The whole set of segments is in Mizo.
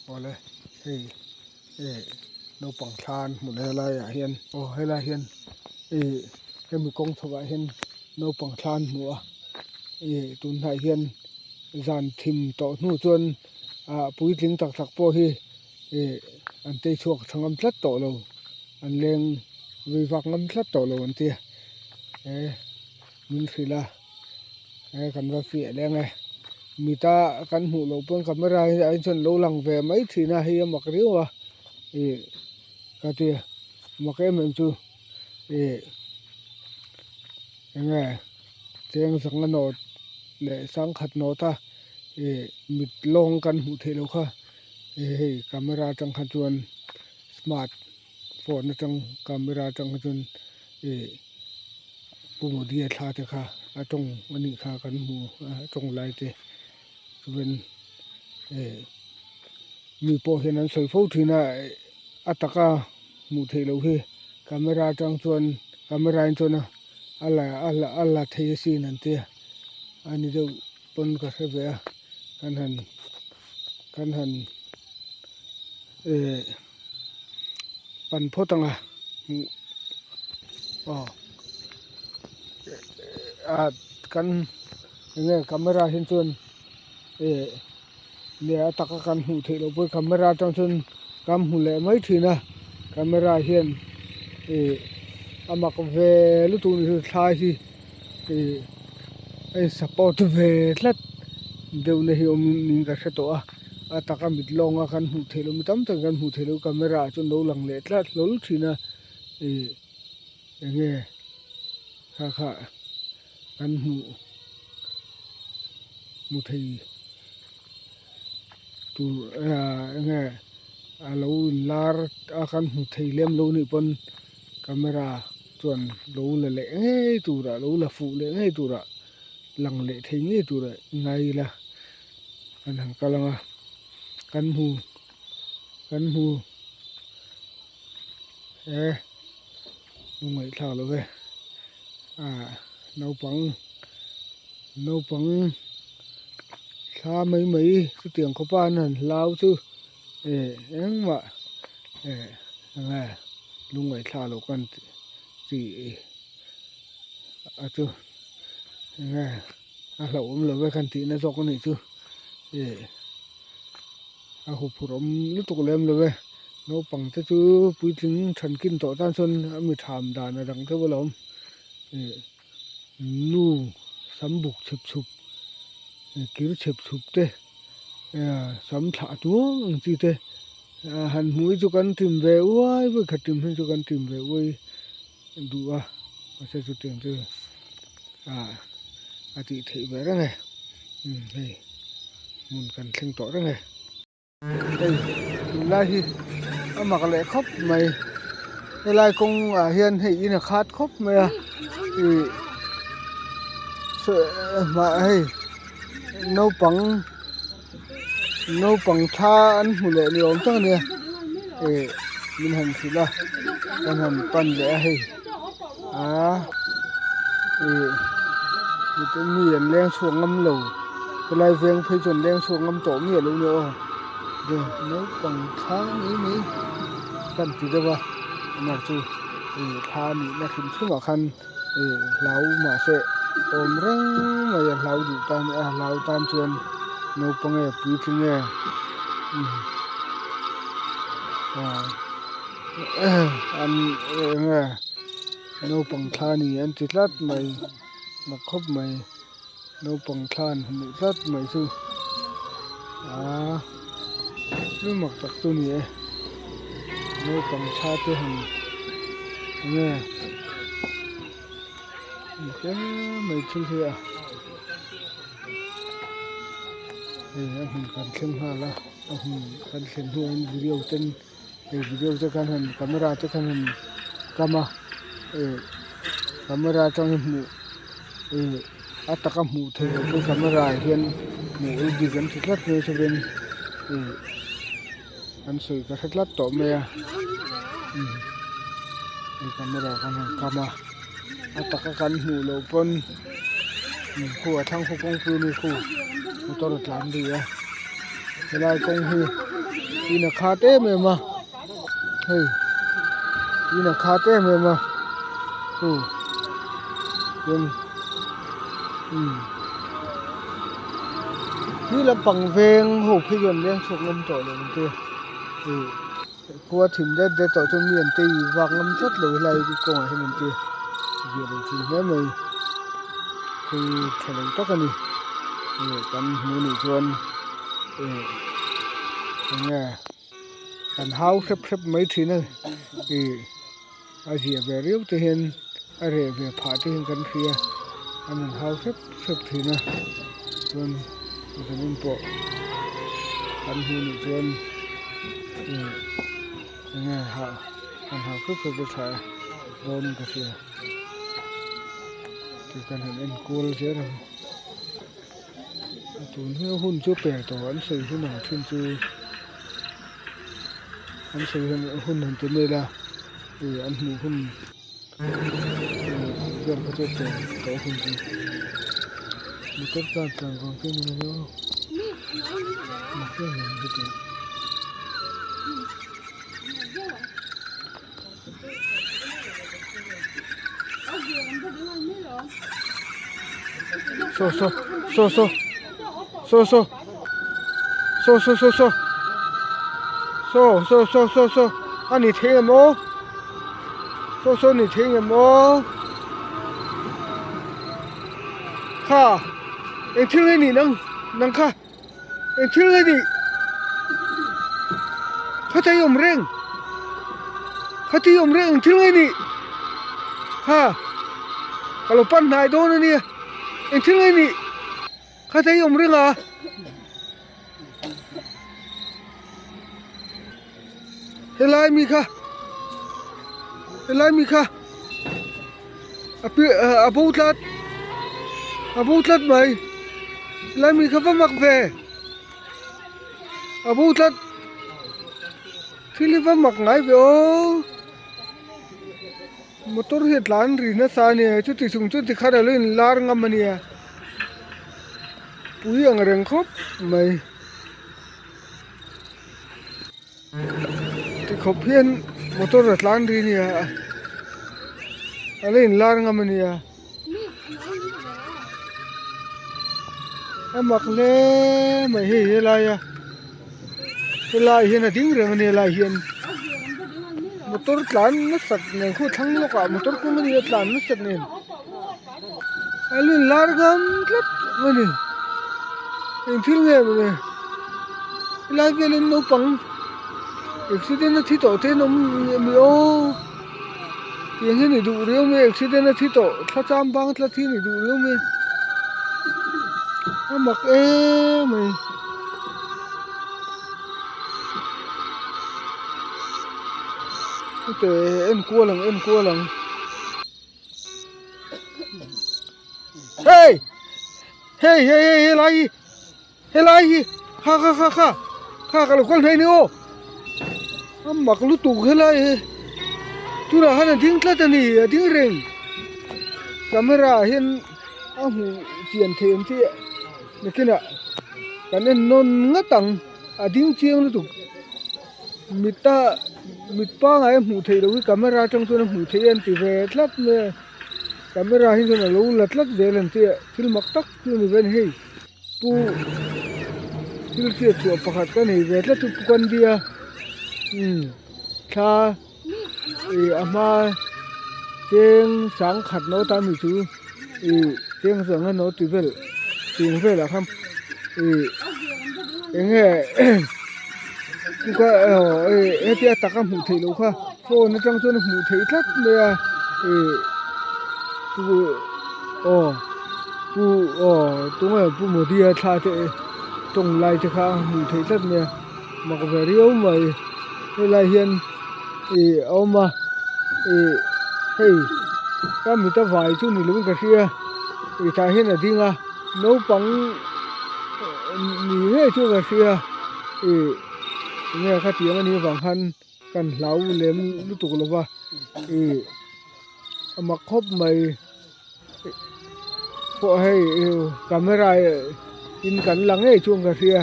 Awle hei eh naupang thla an hmu leh laiah hian aw helaiah hian ih hemi kawng chho ah hian naupang thla an hmu a ih tunhnaiah hian zan thim tawh hnu chuan ah puitling tak tak pawh hi ih an tei chhuak tha ngam tlat tawh lo an leng vei vak ngam tlat tawh lo an tia he min hrilh a he kan va fiah leng e mita kan hmuh loh pawn camera hi ah chuan lo lang ve mai thin a hei a mak riau a ih ka ti mak em em chu ih enge cheng zanga nawt leh sangkhat nawt a ih mit lawng kan hmuh theih loh kha hei camera atang kha chuan smart phone atang camera atang kha chuan ih Pu Modi-a thla te kha a tawng a nih kha kan hmu a tawng lai te chuan ih mi pawh hian an sawi fo thin a a taka hmuh theih loh hi camera atang chuan camera in chuan a la a la a la thei asin an tia a ni deuh pawn ka hre ve a kan han kan han eh pan phawt ang a aw ah kan enge camera hi chuan eh leh a taka kan hmuh theih loh pawh camera atang chuan kan hmu leh mai thin a camera hian ih a mak ve lutuk ni thla hi ih a in support ve tlat deuh na hi awm in ka hre tawh a a taka mit lawnga kan hmuh theih loh mi tam tak kan hmuh theih loh camera ah chuan lo lang leh tlat hlawl thin a ih enge kha kha kan hmuh hmu thei tur enge a lo inlar a kan hmu thei lem lo nih pawn camera chuan lo la leh ngei turah lo la fuh leh ngei turah lang leh thei ngei turah i ngai ila kan han kal ang a kan hmu kan hmu e lungngaihthlak lo ve ah naupang naupang thla mai mai chutiang khawpa an han hlau chu eh engmah eh enge lungngaihthlak loh kan tih a chu enge a hlauhawm lo ve kan tihna zawk a nih chu eh a huphurh awm lutuk lem lo ve naupang te chu puitling thankin tawh tan chuan a mi tham dan a dang deuh alawm ih nu sam buk chhep chhup kir chhep chhup te sam thlah tuang ang chi te han hmuh hi chu kan tim ve uai vawikhat tim hi chu kan tim ve uai duh a mahse chutiang chu ah a tih theih ve reng e hei hmun kan thleng tawh reng e. Hei tunlai hi a mak leh khawp mai helai kawng ah hian hei in a khat khawp mai a ih hei naupang naupang thla an hmu leh ni awm tak a nia ih min han hrilh a kan han pan leh a hei aa ih mi an leng chhuak ngam lo helai veng phei chu an leng chhuak ngam tawh miah lo nia aw naupang thla mai mai kan ti deuh a amah chu ih thla a nihna hrim hrim ah khan ih hlau mahse awm reng mai a hlau duh tan a hlau tan chuan naupang nge puitling nge an eng nge naupang thla a ni an ti tlat mai mak khawp mai naupang thla an hmuh tlat mai chu aaa thil mak tak chu a ni e naupang thla te han eng nge eng mai thil hi a hei a hmun kan thleng nghal a a hmun kan thlen hnuah hian video ten hei video te khan han camera te khan han kam a eh camera atang hi hmuh eh a taka hmuh theih loh pawh camera ah hian hmuh awl bik an ti tlat mai sawiin eh an sawi ka hre tlat tawh mai a hei camera khan han kam a a taka kan hmuh loh pawn khu a thlang khu kawngpui a ni khu motor a tlan lui a helai kawng hi. In a khat em em a hei in a khat em em a chu chuan umm khi lampang veng ho phei chuan an leng chhuak ngam tawh lo ang che ih khua thim det det tawh chuan mi an tei vak ngam tlat lo helai kawngah hian an ti ziah lo thin hle mai thil tha lo tak a ni ih kan hmuh nih chuan. Ih enge kan hau hrep hrep mai thin a ih a ziah ve riau te hian a reh ve phah te hian kan hria an han hau hrep hrep thin a chuan zanin pawh kan hmuh nih chuan ih enge hah kan hau hrep hrep te tha dawnin ka hria tih kan han en kual zel ang. Tun hi hun chu per tawh an sawi hun ang thin chu an sawi hun han ti mai ila ih an hmuh hun vel kha chu per tawh hun chu motor tlan tlan vang te ni mai aw Saw saw saw saw saw saw saw saw saw saw saw saw saw saw saw a ni thei em aw saw saw ni thei em aw kha eng thil nge ni nang nang kha. Eng thil nge nih? Khata i awm reng. Khata i awm reng eng thil nge nih? Ha, ka lo pan hnai dawn a nia. Eng thil nge nih? Khata i awm reng a. Helai mi kha helai mi kha a pi a bo tlat a bo tlat mai helai mi kha va mak ve a bo tlat thil hi va mak ngai ve aw motor hi a tlan ri nasa a nia chuti chung chuan tikhan alo in lar ngam a nia pui ang reng khawp mai. Tikhawp hian motor a tlan ri nia a la inlar ngam a nia a mak hle mai hei helai a helai hian a ding reng a nia helai hian motor tlan nasat nen khu thlang lawkah motor kawng a nia tlan nasat nen a la inlar ngam tlat a ni eng thil nge mawni. Helai velin naupang accident a thi tawh te an awm mi aw tiang hian i duh riau mai accident a thi tawh thla cham bang tlat hi ni duh riau mai a mak em mai. Hete enkual ang enkual ang. Hey! Hey hey hey helai hi helai hi kha kha kha kha kha ka lo kal hnai ni aw a mak lutuk helai hi tunah khan a ding tlat a ni a ding reng camera ah hian a hmuh chian theih ang chiah nakinah kan en nawn ngat ang a ding chiang lutuk. Mita mit pangai a hmuh theih loh hi camera atang chuan a hmuh theih a an ti ve tlat mai a camera hi chuan a lo la tlat zel an tia thil mak tak chu a ni ve a ni hei pu thil hriat chhuah pakhat ka nei ve tlat chu pu kandia umm thla ih a hma cheng sangkhat no ta mi chu ih cheng sangha no ti vel tiang velah khan ih eng nge hetia taka hmuh theih loh kha phone atang chuan a hmuh theih tlat mai a ih pu aw pu aw tunge pu Modi-a thla te tawng lai te kha a hmuh theih tlat mai a mak ve riau mai helai hian ih a awm a ih hei ka mit a vai chu ni lovin ka hria ih tah hian a ding a naupang ni ngei chu ka hria ih enge khatiang anih avang khan kan hlau lem lutuk lo va ih a mak khawp mai pawh hei camera in kan la ngei chuan ka hria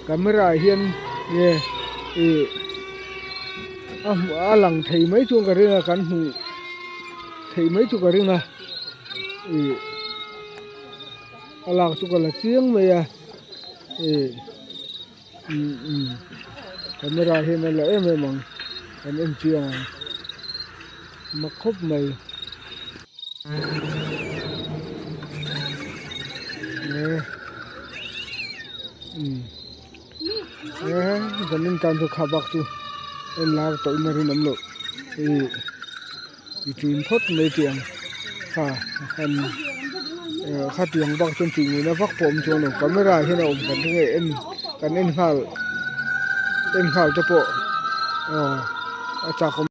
camera ah hian nge. Ih a hmuh a lang thei mai chuan ka ring a kan hmuh theih mai chu ka ring a ih a lak chu ka la chiang mai a ih umm umm camera hian a la em em ang kan en chiang ang mak khawp mai. Zanin tan chu kha bak chu en lar tawh in a rinawm loh ih i ṭin phawt mai tih ang kha han khatiang bak chuan tih ngeina vak pawh a awm chuang lo camera ah hian a awm kan ring a en kan en nghal en nghal te pawh aw a chak awm.